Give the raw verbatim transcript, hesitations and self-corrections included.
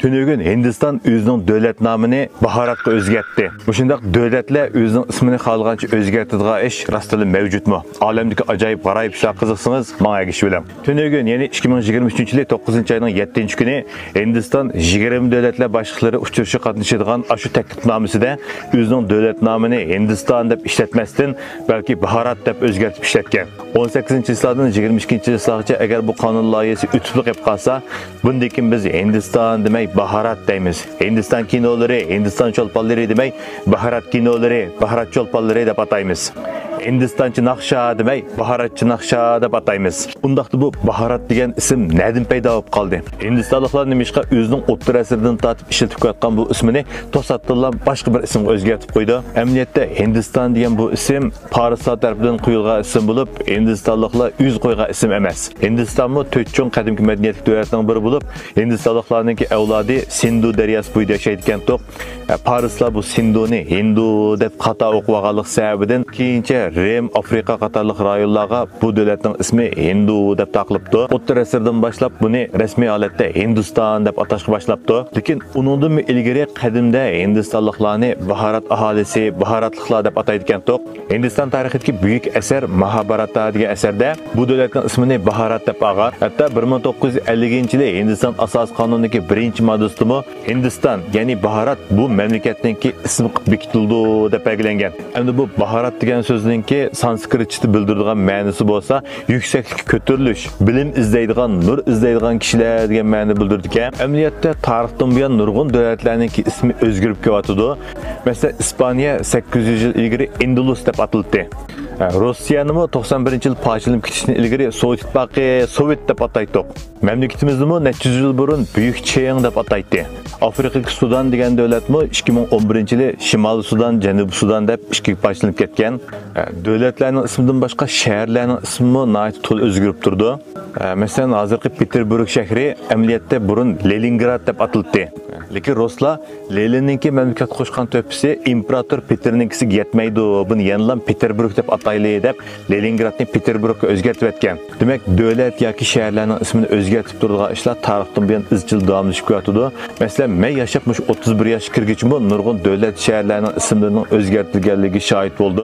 تۈنۈگۈن ھىندىستان ئۆزىنىڭ دۆلەت نامىنى باھاراتقا ئۆزگەرتتى. مۇشۇنداق دۆلەتلەر ئۆزىنىڭ ئىسمىنى خالىغانچە ئۆزگەرتىدىغان ئىش راستتىنلا مەۋجۇتمۇ؟ ئالەمدىكى ئاجايىپ غارايىپ ئىشلارغا قىزىقسىڭىز، ماڭا ئەگىشىۋېلىڭ. تۈنۈگۈن، يەنى ئىككى مىڭ يىگىرمە ئۈچىنچى يىلى توققۇزىنچى ئاينىڭ يەتتىنچى كۈنى ھىندىستان يىگىرمە دۆلەتلەر باشلىقلىرى ئۇچرىشىشقا قاتنىشىدىغان ئاشۇ تەكلىپنامىسىدە ئۆزىنىڭ دۆلەت نامىنى ھىندىستان دەپ ئىشلەتمەستىن، بەلكى باھارات دەپ ئۆزگەرتىپ ئىشلەتكەن. ئون سەككىزىنچى چىسلادىن يىگىرمە ئىككىنچى چىسلىغىچە ئەگەر بۇ قانۇن لايىھەسى ئۆتۈپلا قېلىپ قالسا، بۇندىن كېيىن بىز ھىندىستان دېمەي، باھارات دەيمىز. ھىندىستان كىنولىرى، ھىندىستان چولپانلىرى دېمەي، باھارات كىنولىرى، باھارات چولپانلىرى دەپ ئاتايمىز. ھىندىستانچە ناخشا دېمەي، باھاراتچە ناخشا دەپ ئاتايمىز. ئۇنداقتا بۇ باھارات دېگەن ئىسىم نەدىن پەيدا بولۇپ قالدى؟ ھىندىستانلىقلار نېمىشقا ئۆزىنىڭ ئوتتۇرا ئەسىردىن تارتىپ ئىشلىتىپ كېلىۋاتقان بۇ ئىسمىنى توساتتىنلا باشقا بىر ئىسىمغا ئۆزگەرتىپ قويدى؟ ئەمەلىيەتتە ھىندىستان دېگەن بۇ ئىسىم پارسلار تەرىپىدىن قويۇلغان ئىسىم بولۇپ، ھىندىستانلىقلار ئۆزى قويغان ئىسىم ئەمەس. ھىندىستانمۇ تۆت چوڭ قەدىمكى مەدەنىيەتلىك دۆلەتنىڭ بىرى بولۇپ، ھىندىستانلىقلارنىڭكى ئەۋلادى سىندۇ دەرياسى بويىدا ياشايدىكەنتۇق. پارسلار بۇ سىندۇنى ھىندۇ دەپ خاتا ئوقۇۋالغانلىق سەۋەبىدىن كېيىنچە رىم، ئافرىقا قاتارلىق رايونلارغا بۇ دۆلەتنىڭ ئىسمى ھىندۇ دەپ تاقىلىپتۇ. ئوتتۇرا ئەسىردىن باشلاپ بۇنى رەسمىي ھالەتتە ھىندىستان دەپ ئاتاشقا باشلاپتۇ. لېكىن ئۇنىڭدىنمۇ ئىلگىرى قەدىمدە ھىندىستانلىقلارنى باھارات ئاھالىسى، باھاراتلىقلار دەپ ئاتايدىكەنتۇق. ھىندىستان تارىخىدىكى بۈيۈك ئەسەر ماھابھاراتا دېگەن ئەسەردە بۇ دۆلەتنىڭ ئىسمىنى باھارات دەپ ئالغان. ھەتتا بىر مىڭ توققۇز يۈز ئەللىكىنچى يىلى ھىندىستان ئاساسىي قانۇنىدىكى بىرىنچى ماددىسىدىمۇ ھىندىستان، يەنى باھارات بۇ مەملىكەتنىڭكى ئىسمى قىلىپ بېكىتىلىدۇ دەپ بەلگىلەنگەن. ئەمدى بۇ باھارات دېگەن سۆزنىڭكى سانسكرىتچىدا بىلدۈرىدىغان مەنىسى بولسا يۈكسەكلىككە كۆتۈرۈلۈش، بىلىم ئىزدەيدىغان، نۇر ئىزدەيدىغان كىشىلەر دېگەن مەنىنى بىلدۈرىدىكەن. ئەمەلىيەتتە تارىختىن بۇيان نۇرغۇن دۆلەتلەرنىڭكى ئىسمى ئۆزگىرىپ كېلىۋاتىدۇ. مەسىلەن، ئىسپانىيە سەككىز يۈز يىل ئىلگىرى ئىندۇلۇس دەپ ئاتىلىتتى. روسىيەنىمۇ توقسان بىرىنچى يىل پارچىلىنىپ كېتىشتىن ئىلگىرى سوۋېت ئىتتىپاقى، سوۋېت دەپ ئاتايتتۇق. مەملىكىتىمىزنىمۇ نەچچە يۈز يىل بۇرۇن بۈيۈك چىڭ دەپ ئاتايتتى. ئافرىقىدىكى سۇدان دېگەن دۆلەتمۇ ئىككى مىڭ ئون بىرىنچى يىلى شىمالىي سۇدان، جەنۇبىي سۇدان دەپ ئىككىگە پارچىلىنىپ كەتكەن. دۆلەتلەرنىڭ ئىسمىدىن باشقا شەھەرلەرنىڭ ئىسمىمۇ ناھايىتى تولا ئۆزگىرىپ تۇرىدۇ. مەسىلەن، ھازىرقى پېتېربۇرگ شەھىرى ئەمەلىيەتتە بۇرۇن لېنىنگراد دەپ ئاتىلىتتى. لېكىن رۇسلار لېنىننىڭكى مەملىكەتكە قوشقان تۆھپىسى ئىمپېراتور پېتىرنىڭكىسىگە يەتمەيدۇ، بۇنى يەنىلا پېتېربۇرگ دەپ ئاتايلى دەپ، لېنىنگرادنى پېتېربۇرگقا ئۆزگەرتىۋەتكەن. دېمەك، دۆلەت ياكى شەھەرلەرنىڭ ئىسمىنى ئۆزگەرتىپ تۇرىدىغان ئىشلار تارىختىن بۇيان ئىزچىل داۋاملىشىپ كېلىۋاتىدۇ. مەسىلەن، مەن ياشاپ مۇشۇ ئوتتۇز بىر ياشقا كىرگۈچىمۇ نۇرغۇن دۆلەت، شەھەرلەرنىڭ ئىسىملىرىنىڭ ئۆزگەرتىلگەنلىكىگە شاھىت بولدۇم.